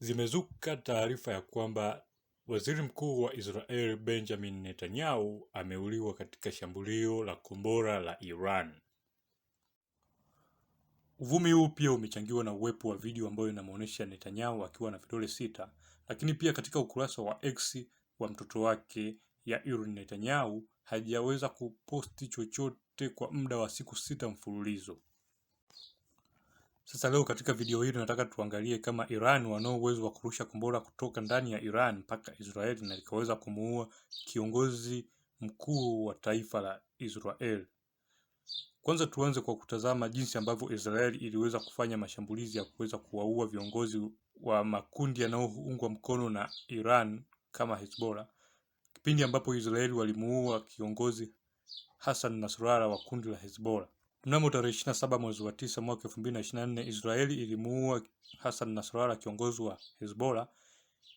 Zimezuka taarifa ya kwamba Waziri Mkuu wa Israel Benjamin Netanyahu ameuliwa katika shambulio la kombora la Iran. Uvumi huu pia umechangiwa na uwepo wa video ambayo inamuonesha Netanyahu akiwa na vidole sita, lakini pia katika ukurasa wa X wa mtoto wake Yair Netanyahu hajaweza kuposti chochote kwa muda wa siku 6 mfululizo. Sasa leo katika video hii tunataka tuangalie kama Iran wanao uwezo wa kurusha kombora kutoka ndani ya Iran mpaka Israel na likaweza kumuua kiongozi mkuu wa taifa la Israel. Kwanza tuanze kwa kutazama jinsi ambavyo Israel iliweza kufanya mashambulizi ya kuweza kuwaua viongozi wa makundi yanayoungwa mkono na Iran kama Hezbollah, kipindi ambapo Israeli walimuua kiongozi Hassan Nasrallah wa kundi la Hezbollah. Mnamo tarehe 27 mwezi wa 9 mwaka 2024, Israeli ilimuua Hassan Nasrallah, kiongozi wa Hezbollah,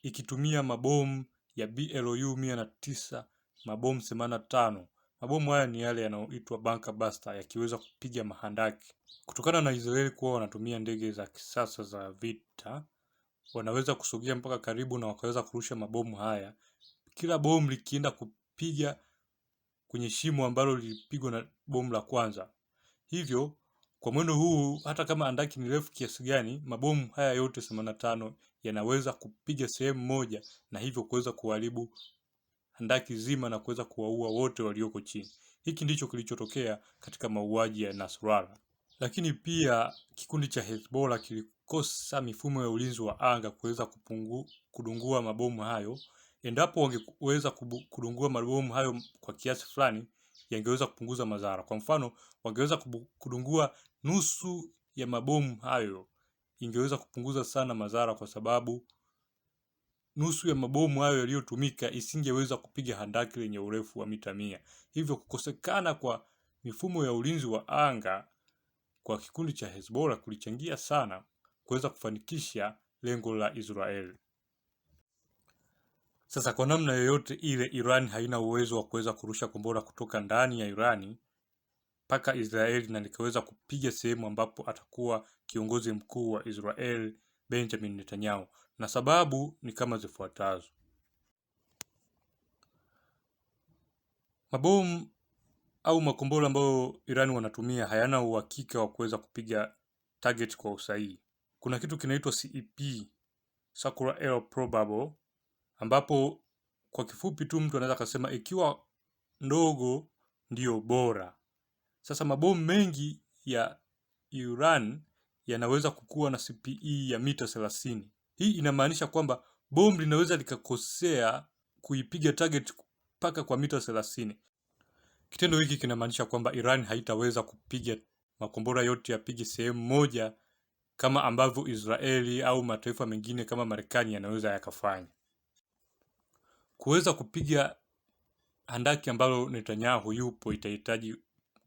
ikitumia mabomu ya BLU 109, mabomu 85. Mabomu haya ni yale yanayoitwa bunker buster, yakiweza kupiga mahandaki. Kutokana na Israeli kuwa wanatumia ndege za kisasa za vita, wanaweza kusogea mpaka karibu na wakaweza kurusha mabomu haya. Kila bomu likienda kupiga kwenye shimo ambalo lilipigwa na bomu la kwanza. Hivyo kwa mwendo huu, hata kama handaki ni refu kiasi gani, mabomu haya yote 85 yanaweza kupiga sehemu moja na hivyo kuweza kuharibu handaki zima na kuweza kuwaua wote walioko chini. Hiki ndicho kilichotokea katika mauaji ya Nasrallah. Lakini pia kikundi cha Hezbollah kilikosa mifumo ya ulinzi wa anga kuweza kudungua mabomu hayo. Endapo wangeweza kudungua mabomu hayo kwa kiasi fulani, yangeweza kupunguza madhara. Kwa mfano, wangeweza kudungua nusu ya mabomu hayo, ingeweza kupunguza sana madhara, kwa sababu nusu ya mabomu hayo yaliyotumika isingeweza kupiga handaki lenye urefu wa mita 100. Hivyo kukosekana kwa mifumo ya ulinzi wa anga kwa kikundi cha Hezbollah kulichangia sana kuweza kufanikisha lengo la Israel. Sasa kwa namna yoyote ile, Iran haina uwezo wa kuweza kurusha kombora kutoka ndani ya Irani mpaka Israeli na likaweza kupiga sehemu ambapo atakuwa kiongozi mkuu wa Israel Benjamin Netanyahu, na sababu ni kama zifuatazo. Mabomu au makombora ambayo Iran wanatumia hayana uhakika wa kuweza kupiga target kwa usahihi. Kuna kitu kinaitwa CEP, Circular Error Probable, ambapo kwa kifupi tu mtu anaweza akasema ikiwa ndogo ndiyo bora. Sasa mabomu mengi ya Iran yanaweza kukua na CPE ya mita 30. Hii inamaanisha kwamba bomu linaweza likakosea kuipiga target mpaka kwa mita 30. Kitendo hiki kinamaanisha kwamba Iran haitaweza kupiga makombora yote yapige sehemu moja kama ambavyo Israeli au mataifa mengine kama Marekani yanaweza yakafanya. Kuweza kupiga handaki ambalo Netanyahu yupo itahitaji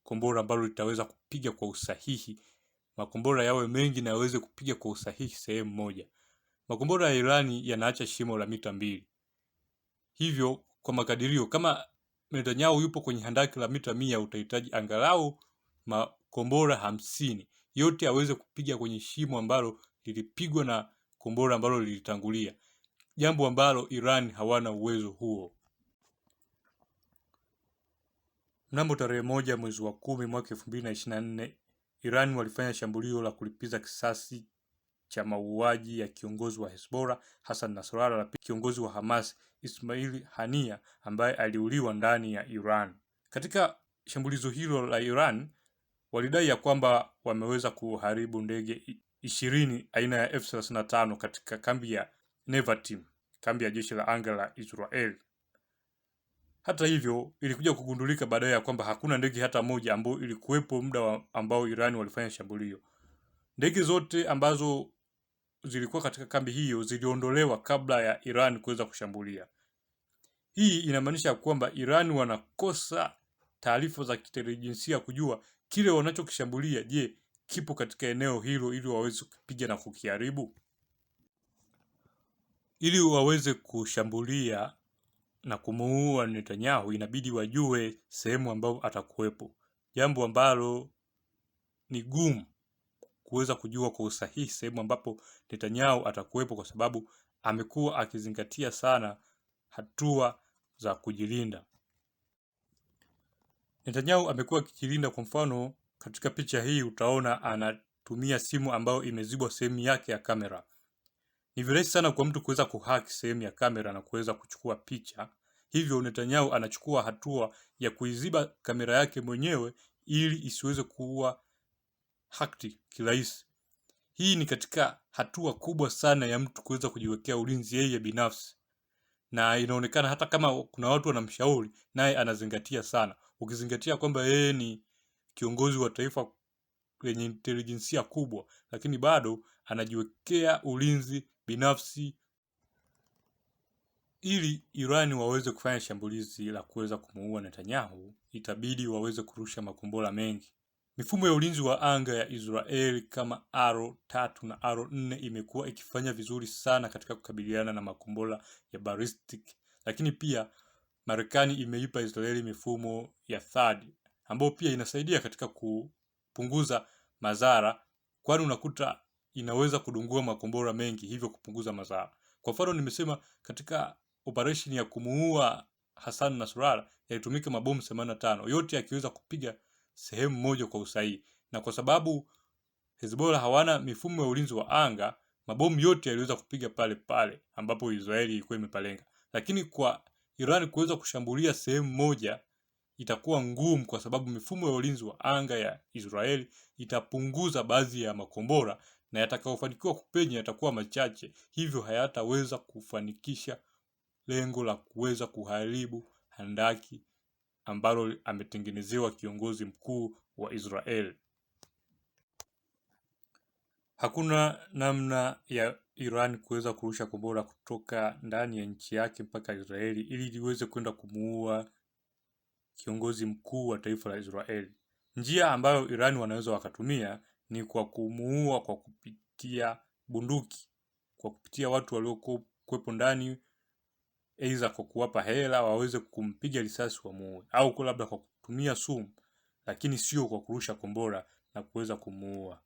kombora ambalo litaweza kupiga kwa usahihi. Makombora yawe mengi na yaweze kupiga kwa usahihi sehemu moja. Makombora ya Irani yanaacha shimo la mita 2. Hivyo kwa makadirio, kama Netanyahu yupo kwenye handaki la mita 100, utahitaji angalau makombora 50 yote aweze kupiga kwenye shimo ambalo lilipigwa na kombora ambalo lilitangulia, jambo ambalo Iran hawana uwezo huo. Mnamo tarehe 1 mwezi wa 10 mwaka 2024, Iran walifanya shambulio la kulipiza kisasi cha mauaji ya kiongozi wa Hezbollah Hassan Nasrallah na kiongozi wa Hamas Ismail Haniyeh ambaye aliuliwa ndani ya Iran. Katika shambulizo hilo la Iran walidai ya kwamba wameweza kuharibu ndege 20 aina ya F-35 katika kambi ya Nevatim, kambi ya jeshi la anga la Israel. Hata hivyo, ilikuja kugundulika baadaye ya kwamba hakuna ndege hata moja ambayo ilikuwepo muda ambao Iran walifanya shambulio. Ndege zote ambazo zilikuwa katika kambi hiyo ziliondolewa kabla ya Iran kuweza kushambulia. Hii inamaanisha kwamba Iran wanakosa taarifa za kiintelijensia kujua kile wanachokishambulia, je, kipo katika eneo hilo ili waweze kupiga na kukiharibu. Ili waweze kushambulia na kumuua Netanyahu inabidi wajue sehemu ambayo atakuwepo, jambo ambalo ni gumu kuweza kujua kwa usahihi sehemu ambapo Netanyahu atakuwepo, kwa sababu amekuwa akizingatia sana hatua za kujilinda. Netanyahu amekuwa akijilinda. Kwa mfano, katika picha hii utaona anatumia simu ambayo imezibwa sehemu yake ya kamera. Ni virahisi sana kwa mtu kuweza kuhack sehemu ya kamera na kuweza kuchukua picha. Hivyo Netanyahu anachukua hatua ya kuiziba kamera yake mwenyewe ili isiweze kuwa hacked kirahisi. Hii ni katika hatua kubwa sana ya mtu kuweza kujiwekea ulinzi yeye binafsi, na inaonekana hata kama kuna watu wanamshauri, naye anazingatia sana, ukizingatia kwamba yeye ni kiongozi wa taifa lenye intelijensia kubwa, lakini bado anajiwekea ulinzi binafsi ili Irani waweze kufanya shambulizi la kuweza kumuua Netanyahu, itabidi waweze kurusha makombora mengi. Mifumo ya ulinzi wa anga ya Israeli kama Arrow 3 na Arrow 4 imekuwa ikifanya vizuri sana katika kukabiliana na makombora ya ballistic, lakini pia Marekani imeipa Israeli mifumo ya THAAD ambayo pia inasaidia katika kupunguza madhara, kwani unakuta inaweza kudungua makombora mengi, hivyo kupunguza madhara. Kwa mfano, nimesema katika operation ya kumuua Hassan Nasrallah yalitumika mabomu 85 yote yakiweza kupiga sehemu moja kwa usahihi, na kwa sababu Hezbollah hawana mifumo ya ulinzi wa anga, mabomu yote yaliweza kupiga pale pale ambapo Israeli ilikuwa imepalenga. Lakini kwa Iran kuweza kushambulia sehemu moja itakuwa ngumu, kwa sababu mifumo ya ulinzi wa anga ya Israeli itapunguza baadhi ya makombora na yatakayofanikiwa kupenya yatakuwa machache, hivyo hayataweza kufanikisha lengo la kuweza kuharibu handaki ambalo ametengenezewa kiongozi mkuu wa Israel. Hakuna namna ya Iran kuweza kurusha kombora kutoka ndani ya nchi yake mpaka Israeli ili liweze kwenda kumuua kiongozi mkuu wa taifa la Israeli. Njia ambayo Iran wanaweza wakatumia ni kwa kumuua kwa kupitia bunduki, kwa kupitia watu waliokuwepo ndani, aidha kwa kuwapa hela waweze kumpiga risasi wamuue, au labda kwa kutumia sumu, lakini sio kwa kurusha kombora na kuweza kumuua.